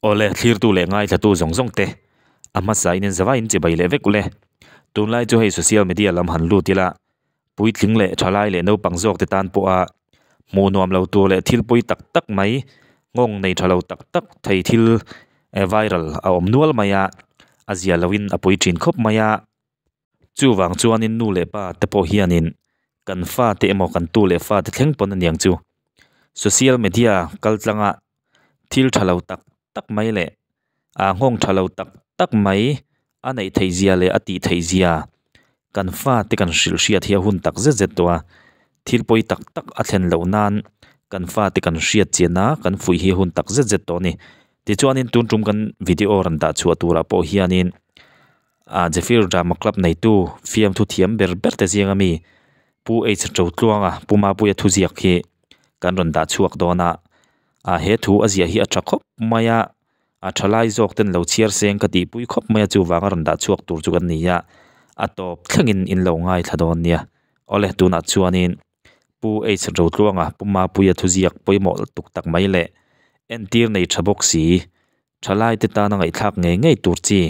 Awle, thlirtu leh ngaithlatu zawng zawng te, a hmasa in in zavai in chibai leh vek ule. Tunlai chu hei social media lam han lut ila, puitling leh thalai leh naupang zawk te tan pawha hmuh nuam lo tur leh thil pawi tak tak mai, nghawng nei tha lo tak tak thei thil viral a awm nual mai a, a zia loin a pawi thin khawp mai a. Chuvang chuanin nu leh pa te pawh hianin kan fate emaw kan tu leh fate thleng pawn aniang chu social media kal tlanga thil tha lo tak tak mai leh ah nghawng tha lo tak tak mai a neih theih zia leh a tih theih zia kan fate kan hrilh hriat hi a hun tak zet zet tawh a, thil pawi tak tak a thlen loh nan kan fate kan hriat chian a kan fuih hi a hun tak zet zet tawh a ni. Tichuanin tun tum kan video rawn dah chhuah turah pawh hianin. Ah Zephyr Drama Club neitu fiamthu thiam ber ber te zinga mi Pu H Totluanga Pu Mapuia thuziak hi kan rawn dah chhuak dawn a, ah he thu a ziah hi a tha khawp mai a, a tha lai zawk ten lo chhiar seng ka tihpui khawp mai a chuvanga rawn dah chhuak tur chu kan ni a, a tawp thlengin in lo ngaithla dawn nia. Awle tunah chuanin Pu H Rotluanga Pu Mapuia thuziak pawimawh tuk tak mai leh entir nei tha bawk si Thalaite tana ngaihthlak ngei ngei tur chi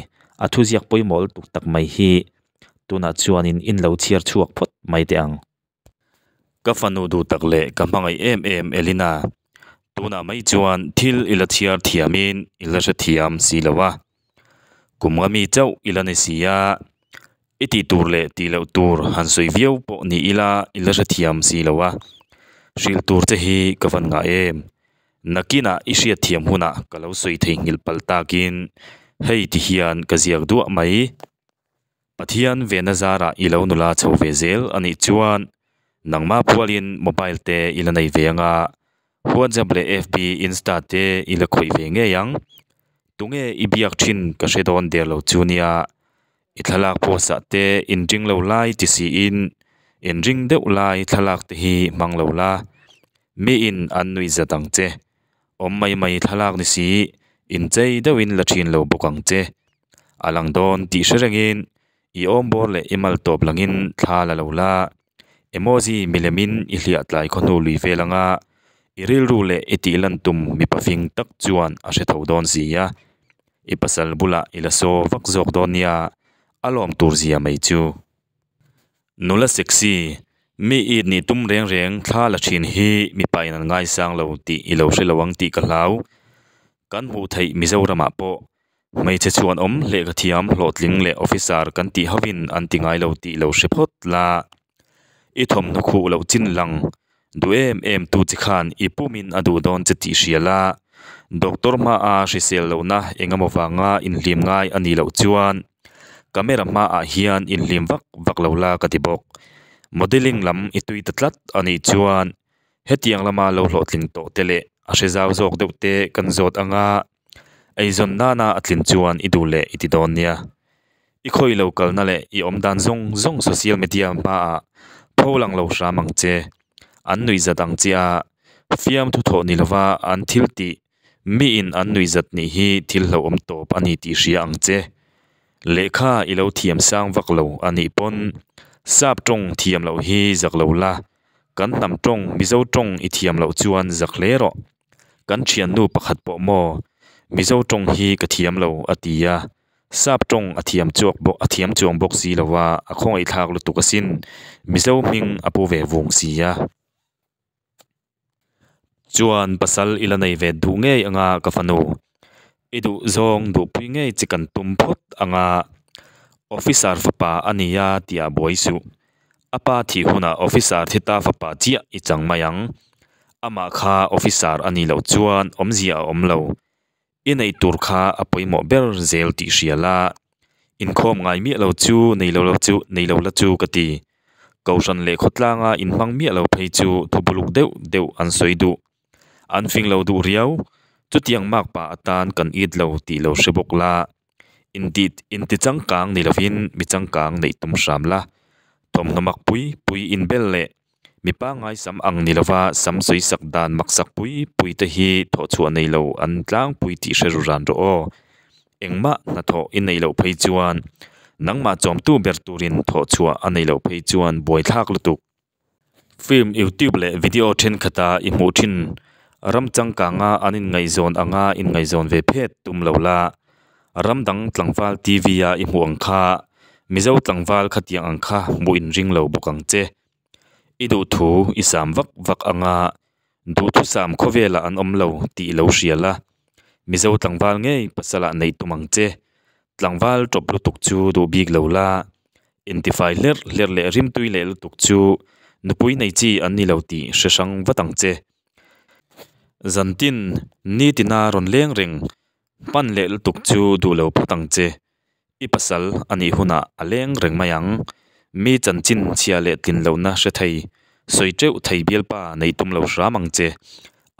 a thuziak pawimawh lutuk tak mai hi tunah chuanin in lo chhiar chhuak phawt mai teh ang. Ka fanu duh tak leh ka hmangaih em em Elina, tunah mai chuan thil i la chhiar thiamin i la hrethiam si lo a, kum nga mi chauh i la ni si a, i tih tur leh tih loh tur han sawi viau pawh ni ila i la hrethiam si lo a, hrilh tur che hi ka van ngah em. Nakinah i hriatthiam hunah ka lo sawi theihnghilh palh takin hei ti hian ka ziak duah mai. Pathian vena zarah i lo nula chho ve zel a nih chuan nangmah pualin mobile te i la nei ve anga, WhatsApp leh FB, Insta te i la khawih ve ngei ang. Tunge i biak thin ka hre dawn der lo chu nia, i thlalak post ah te inring lo lai ti siin inring deuh lai thlalak te hi hmang lo la, miin an nuih zat ang che. Awm mai mai thlalak ni si inchei deuhin la thin lo bawk ang che. A lang dawn tih hre rengin i awm bawr leh i mal tawp langin thla la lo la, emoji milemin i hliah tlai khawhnu lui vel anga i rilru leh i tih lan tum mipa fing tak chuan a hre tho dawn si a. I pasal bulah i la saw vak zawk dawn nia, a lawm tur zia mai chu. Nula sexy, mi it nih tum reng reng thla la thin hi mipa in an ngaisang lo tih i lo hre lo ang tih ka hlau. Kan hmuh theih Mizoramah pawh hmeichhe chhuanawm lehkha thiam hlawhtling leh officer kan tih hovin an ti ngai lo tih lo hre phawt la. I thawmhnaw khuh loh chin lang duh em em tu che khan i pumin a duh dawn che tih hria la, doctor hmaa hrisel lohna eng emaw vanga inhlim ngai a nih loh chuan camera hmaah hian inhlim vak vak lo la ka ti bawk. Modelling lam i tui ta tlat a nih chuan Hetiang lama lo hlawhtling tawh te leh a hre zau zawk deuh te kan zawt anga eizawn nana a tlin chuan i duh leh i ti dawn nia. I khawi lo kalna leh i awm dan zawng zawng social media hmaah pho lang lo hram ang che. An nuihzat ang che a, fiamthu thawh ni lova an thil tih miin an nuihzat nih hi thil hlauhawm tawp a ni tih hria ang che. Lehkha i lo thiam sang vak lo a nih pawn sap tawng thiam loh hi zak lo la. Kan hnam tawng Mizo tawng i thiam loh chuan zak hle rawh. Kan thiannu pakhat pawh maw Mizo tawng hi ka thiam lo a ti a, sap tawng a thiam chuak bawk a thiam chuang bawk si lo a, a khawngaihthlak lutuk asin Mizo hming a pu ve vung si a. Chuan pasal i la nei ve duh ngei anga ka fanu. I duh zawng duhpui ngei chi kan tum phawt anga officer fapa a nia tih a buai suh. A pa thih hunah officer thi ta fapa chiah i chang mai ang. Amah kha officer a nih loh chuan awmzia a awm lo. I neih tur kha a pawimawh ber zel tih hria la. Inkhawm ngai miah lo chu nei lo lo chu nei lo la chu ka ti. Kohhran leh khawtlanga inhmang miah lo phei chu thubuluk deuh deuh an sawi duh. An fing lo duh riau. Chutiang mak pa atan kan it lo tih lo hre bawk la. Inti inti changkang ni lovin mi changkang neih tum hram la. Thawmhnaw mak pui pui inbel leh mi pangngai sam ang ni lova sam sawi sak dan mak sak pui pui te hi thawhchhuah nei lo an tlangpui tih hre ru ran rawh aw. Engmah hnathawh i neih loh phei chuan nangmah chawmtu ber turin thawhchhuah a neih loh phei chuan buaithlak lutuk. Film, YouTube leh video thenkhat a i hmuh thin Ram changkanga an inngaihzawn anga inngaihzawn ve phet tum lo la, ram dang tlangval TV a i hmuh ang kha Mizo tlangval khatiang ang kha hmuh inring lo bawk ang che. I duhthu i sam vak vak anga duhthusam khawvelah an awm lo tih lo hria la, Mizo tlangval ngei pasalah neih tum ang che. Tlangval tawp lutuk chu duh bik lo la, intifai hlerh hlerh leh rimtui leh lutuk chu nupui nei chi an ni lo tih hre hrang vat ang che. Zantin nitina rawn leng reng hman leh lutuk chu duh lo phawt ang che. I pasal a nih hunah a leng reng mai ang. Mi chanchin chhia leh tlin lohna hre thei, sawi teuh thei bialpa nei tum lo hram ang che.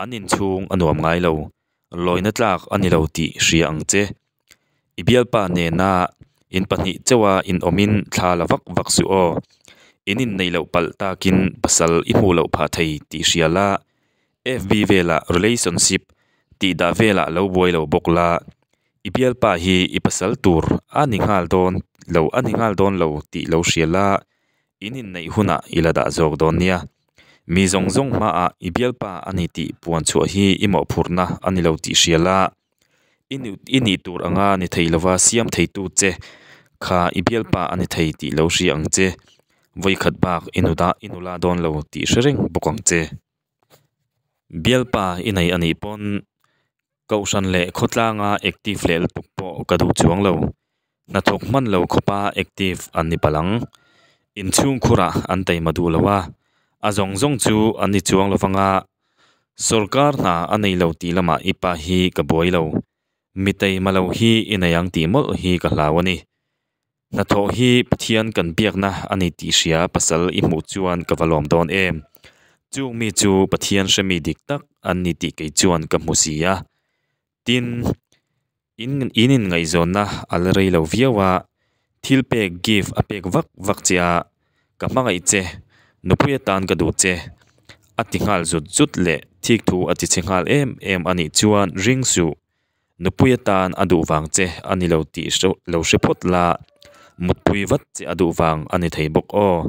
An inchhung a nuam ngai lo, lawina tlak a ni lo tih hria ang che. I bialpa nena in pahnih chauha in awmin thla la vak vak suh aw. In inneih loh palh takin pasal i hmuh loh phah thei tih hria la, FB velah relationship tih dah velah lo buai lo bawk la, I bialpa hi i pasal tur a ni nghal dawn lo a ni nghal dawn lo tih lo hria la, in inneih hunah i la dah zawk dawn nia. Mi zawng zawng hmaah i bialpa a ni tih puan chhuah hi i mawhphurhna a ni lo tih hria la, i i nih tur anga ni thei lova siam theitu che kha i bialpa a ni thei tih lo hria ang che. Vawikhat bak i nu dah i nula dawn lo tih hre reng bawk ang che. Bialpa i nei a nih pawn Kohhran leh khawtlanga active leh lutuk pawh ka duh chuang lo. Hnathawk hman lo khawpa active an ni palh ang. Inchhungkhurah an taima duh lo a, a zawng zawng chu an ni chuang lo vang a. Sawrkar hna a nei lo tih lamah i pa hi ka buai lo. Mi taima lo hi i nei ang tih mawlh hi ka hlau a ni. Hnathawh hi Pathian kan biakna a ni tih hria pasal i hmuh chuan ka va lawm dawn em. Chung mi chu Pathian hremi dik tak an ni tih kei chuan ka hmu si a. Tin, in in inngaihzawnna a la rei lo viau a, thil pek gift a pek vak vak che a, ka hmangaih che, nupui atan ka duh che a ti nghal zut zut leh thik thu a ti chhe nghal em em a nih chuan ring suh. Nupui atan a duh vang che a ni lo tih lo hre phawt la, mutpui vat che a duh vang a ni thei bawk aw.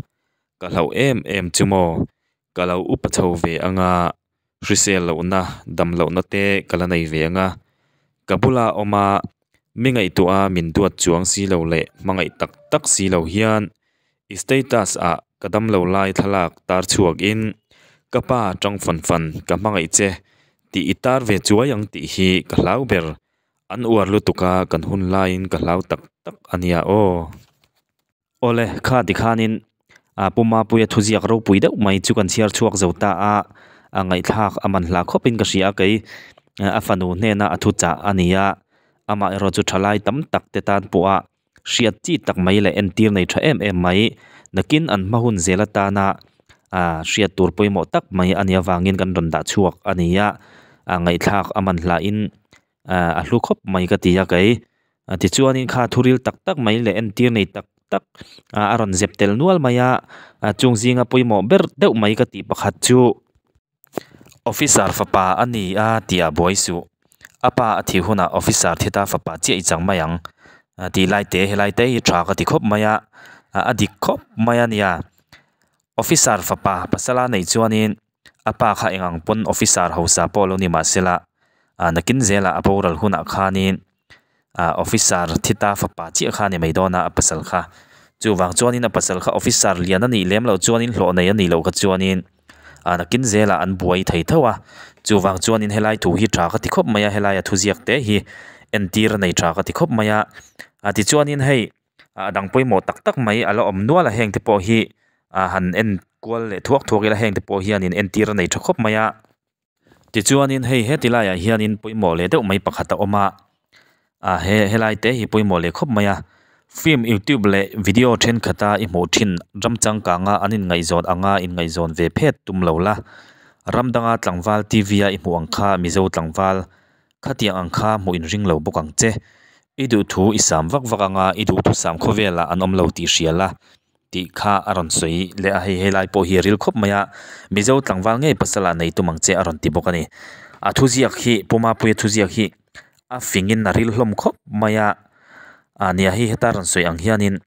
Ka hlauh em em chu maw, ka lo upa chho ve anga, hrisel lohna, dam lohna te ka la nei ve anga, ka bula awm a, mi ngaihtuah a min duat chuang si lo leh hmangaih tak tak si lo hian i status ah ka dam lo lai thlalak tar chhuak in ka pa tang fan fan ka hmangaih che tih i tar ve chuai ang tih hi ka hlau ber an uar lutuk a kan hun laiin ka hlau tak tak a nia aw. Awle kha tikhanin a Pu Mapuia thuziak ropui deuh mai chu kan chhiar chhuak zo ta a, a ngaihthlak a man hla khawp in ka hria a kei a fanu hnena a thuchah a ni a, amaherawh chu thalai tam tak te tan pawh a hriat chi tak mai leh entir nei tha em em mai nakin an hma hun zel atana ah hriat tur pawimawh tak mai a nih avangin kan rawn dah chhuak a ni a ah ngaihthlak a man hlahin ah a hlu khawp mai ka ti a kei tichuanin kha thuril tak tak mai leh entir nei tak tak ah a rawn zep tel nual mai a ah chung zinga pawimawh ber deuh mai ka tih pakhat chu. Officer fapa a ni a tih a buai suh. A pa a thih hunah officer thi ta fapa chiah i chang mai ang tih lai te helai te hi tha ka ti khawp mai a, a dik khawp mai a nia. Officer fapa pasala neih chuanin a pa kha eng ang pawn officer hausa pawh lo ni mahsela nakin zelah a boral hunah khanin ah officer thi ta fapa chiah kha a ni mai dawn a a pasal kha chuvang chuanin a pasal kha officer lian a nih lem loh chuanin hlawh nei a nih loh kha chuanin ah nakin zelah an buai thei tho a chuvang chuanin helai thu hi tha ka ti khawp mai a helai a thuziak te hi entir a nei tha ka ti khawp mai a ah tichuanin hei ah dang pawimawh tak tak mai a la awm nual a heng te pawh hi ah han en kual leh thuak thuak ila heng te pawh hianin entir a nei tha khawp mai a. Tichuanin hei heti laiah hianin pawimawh leh deuh mai pakhat a awm a, ah he helai te hi pawimawh leh khawp mai a, film youtube leh video thenkhat a i hmuh thin ram changkanga an inngaihzawn anga inngaihzawn ve phet tum lo la, ram danga tlangval T V a i hmuh ang kha Mizo tlangval khatiang ang kha hmuh inring lo bawk ang che, i duhthu i sam vak vak anga i duhthusam khawvelah an awm lo tih hria la. Tih kha a rawn sawi leh a, hei helai pawh hi a ril khawp mai a, Mizo tlangval ngei pasal ah nei tum ang che a rawn ti bawk a ni. A thuziak hi Pu Mapuia thuziak hi a fingin a ril hlawm khawp mai a, ah nia hei heta rawn sawi ang hianin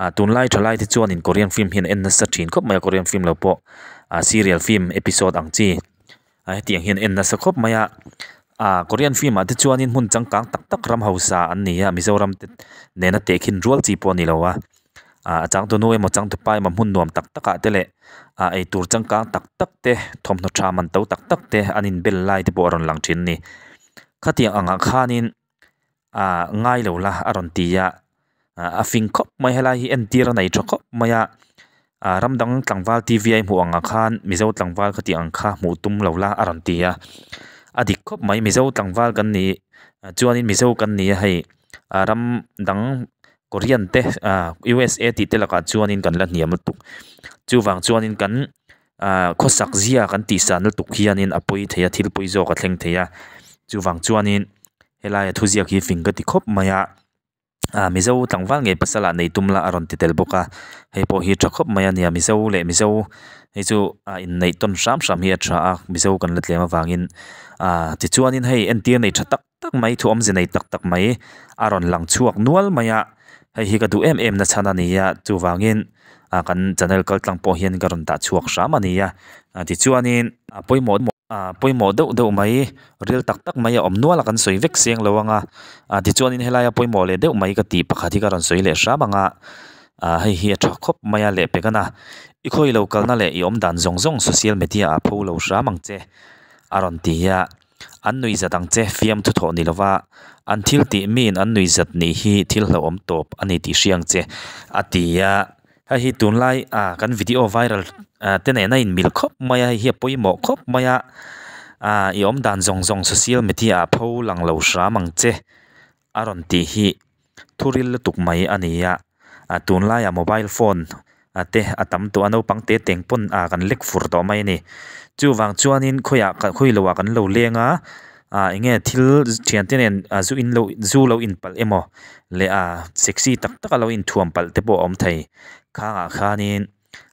ah tunlai thalai te chuanin Korean film hi an en nasa thin khawp mai a, Korean film lo pawh ah serial film episode ang chi. Hetiang hian en nasa khawp mai a ah korean film ah te chuanin hmun changkang tak tak ram hausa an ni a mizoram te nena tehkhin rual chi pawh a ni lo a ah a changtunu emaw changtupa emaw hmun nuam tak tak ah te leh ah eitur changkang tak tak te thawmhnaw tha man to tak tak te an inbel lai te pawh a rawn lang thin a ni khatiang angah khanin ah ngai lo la a rawn ti a ah a fing khawp mai helai hi entir a nei tha khawp mai a ah ram dang tlangval t v a i hmuh angah khan mizo tlangval khatiang ang kha hmuh tum lo la a rawn ti a a dik khawp mai mizo tlangval kan nih chuanin mizo kan ni a hei ah ram dang korean te ah u s a tih te lakah chuanin kan la hniam lutuk chuvang chuanin kan ah khawsak zia kan tih san lutuk hianin a pawi thei a thil pawi zawk a thleng thei a chuvang chuanin helaia thuziak hi fing ka ti khawp mai a. Ah mizo tlangval ngei pasal ah nei tum la a rawn ti tel bawk a hei pawh hi tha khawp mai a nia mizo leh mizo hei chu a inneih tawn hram hram hi a tha a mizo kan la tlem avangin ah tichuanin hei entir nei tha tak tak mai thu awmze nei tak tak mai a rawn lang chhuak nual mai a hei hi ka duh em em na chhan a ni a chuvangin ah kan channel kal tlang pawh hian ka rawn dah chhuak hram a ni a tichuanin a pawimawh. Ah pawimawh deuh deuh mai ril tak tak mai a awm nual a kan sawi vek seng lo ang a ah tichuanin helaia pawimawh leh deuh mai ka tih pakhat hi ka rawn sawi leh hram ang a ah hei hi a tha khawp mai a lehpek a na i khawi lo kalna leh i awm dan zawng zawng social media ah pho lo hram ang che a rawn ti a an nuih zat ang che fiam thu thawh ni lova an thil tih miin an nuih zat nih hi thil hlauhawm tawp a ni tih hria ang che a ti a. Hei hi tunlai ah kan video viral ah te nen a inmil khawp mai a hei hi a pawimawh khawp mai a ah i awm dan zawng zawng social media ah pho lang lo hram ang che a rawn tih hi thu ril lutuk mai a ni a ah tunlaiah mobile phone ah te a tam tawh a naupang te teng pawn ah kan lek fur tawh mai a ni chuvang chuanin khawiah khawi loah kan lo leng a ah eng nge thil thiante nen ah zu in lo zu lo inpalh emaw leh a sexy tak tak a lo inthuam palh te pawh a awm thei khangah khanin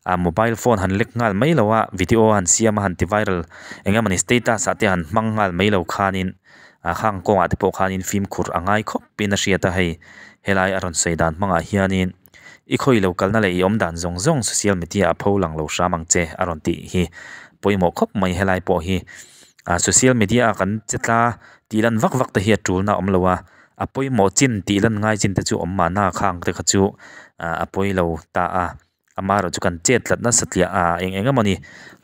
ah mobile phone han lek nghal mai lo a video han siam a han ti viral eng emawni status ah te han hmang nghal mai lo khanin ah khang kawngah te pawh khanin fimkhur a ngai khawp in a hriat a hei helai a rawn sawi dan hmangah hianin i khawi lo kalna leh i awm dan zawng zawng social media ah pho lang lo hram ang che a rawn tih hi pawimawh khawp mai helai pawh hi ah social media a kan che tla tih lan vak vak te hi a tulna a awm lo a. A pawimawh chin tih lan ngai chin te chu awm mahna khang te kha chu ah a pawi lo ta a amaherawh chu kan chet tlat nasa tliah a eng eng emawni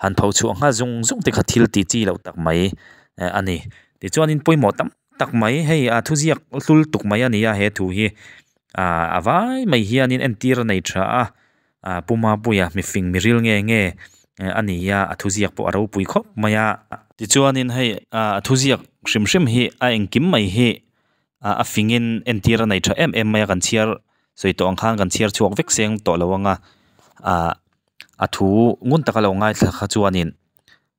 han pho chhuah nghal zung zung te kha thil tih chi loh tak mai a ni tichuanin pawimawh tam tak mai hei a thuziak hlul tuk mai a ni a he thu hi ah a vai mai hianin entir a nei tha a ah Pu Mapuia mifing miril nge nge a ni a a thuziak pawh a ropui khawp mai a. Tichuanin hei ah a thuziak hrim hrim hi a engkim mai hi ah a fingin entir a nei tha em em mai a kan chhiar sawi tawh ang khan kan chhiar chhuak vek seng tawh lo ang a ah a thu ngun taka lo ngaithla kha chuanin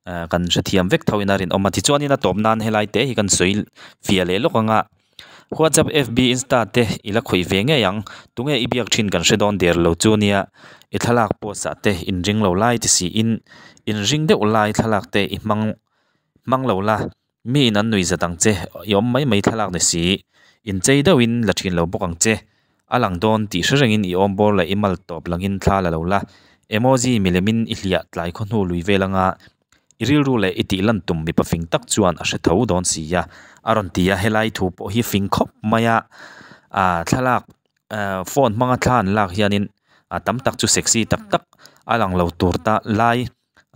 ah kan hrethiam vek tho in a rinawm a tichuanin a tawp nan helai te hi kan sawi fiah leh lawk ang a whatsapp fb insta te i la khawih ve ngei ang tunge i biak thin kan hre dawn der lo chu nia i thlalak post ah te inring lo lai ti siin inring deuh lai thlalak te i hmang hmang lo la mi in an nuih zat ang che i awm mai mai thlalak ni si inchei deuhin la thin lo bawk ang che. A lang dawn tih hre rengin i awm bawr leh i mal tawp langin thla la lo la. Emoji milemin i hliah tlai khaw hnu lui vel anga i rilru leh i tih lan tum mipa fing tak chuan a hre tho dawn si a, a rawn ti a. Helai thu pawh hi fing khawp mai a, ah thlalak phone hmanga thla an lak hianin a tam tak chu sexy tak tak a lang lo tur ta lai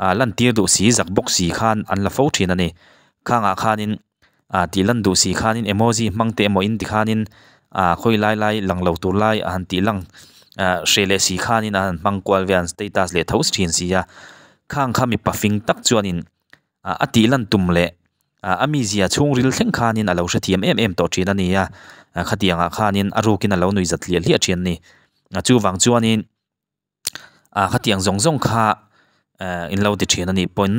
ah lantir duh si zak bawk si khan an la fo thin a ni. Khangah khanin ah tih lan duh si khanin emoji hmang te emaw in ti khanin ah khawi lai lai lang lo tur lai a han tih lang ah hreh leh si khanin a han hmang kual vel an status leh tho thin si a khang kha mipa fing tak chuanin ah a tih lan tum leh ah a mizia chhungril thleng khanin a lo hrethiam em em tawh thin a ni a khatiang ah khanin a rukin a lo nuih zat hliah hliah thin a ni chuvang chuanin. Ah khatiang zawng zawng kha eh in lo ti thin a nih pawn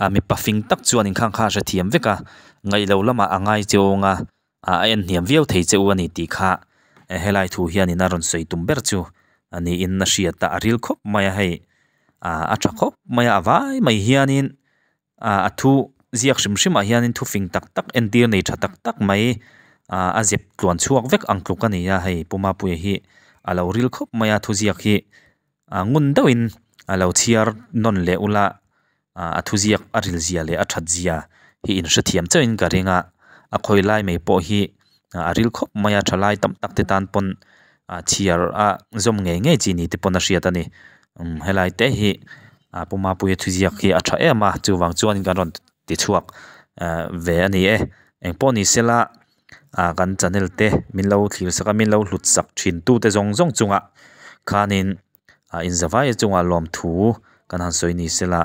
ah mipa fing tak chuan in khang kha a hrethiam vek a ngaih loh lamah a ngai che awng a ah a en hniam viau thei che u a ni tih kha eh helai thu hianin a rawn sawi tum ber chu a niin a hriat a a ril khawp mai a hei ah a tha khawp mai a a vai mai hianin ah a thu ziak hrim hrim ah hianin thu fing tak tak entir nei tha tak tak mai ah a zep tluan chhuak vek ang tluk a ni a hei Pu Mapuia hi a lo ril khawp mai a thu ziak hi ah ngun deuhin a lo chhiar nawn leh ula. A thuziak a ril zia leh a that zia hi in hrethiam chauhin ka ring a, a khawi lai mai pawh hi a ril khawp mai a thalai tam tak te tan pawn a chhiar a zawm ngei ngei chi ni te pawn a hriat a ni. Umm helai te hi a pu Mapuia thuziak hi a tha em a chuvang chuan kan rawn ti chhuak ve a ni e. Engpawh ni sela ah kan channel te min lo thlir sak a min lo hlut sak thin tu te zawng zawng chungah khanin ah inzavai chungah lawmthu kan han sawi ni sela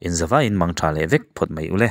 inzavaiin mang tha leh vek phawt mai ule.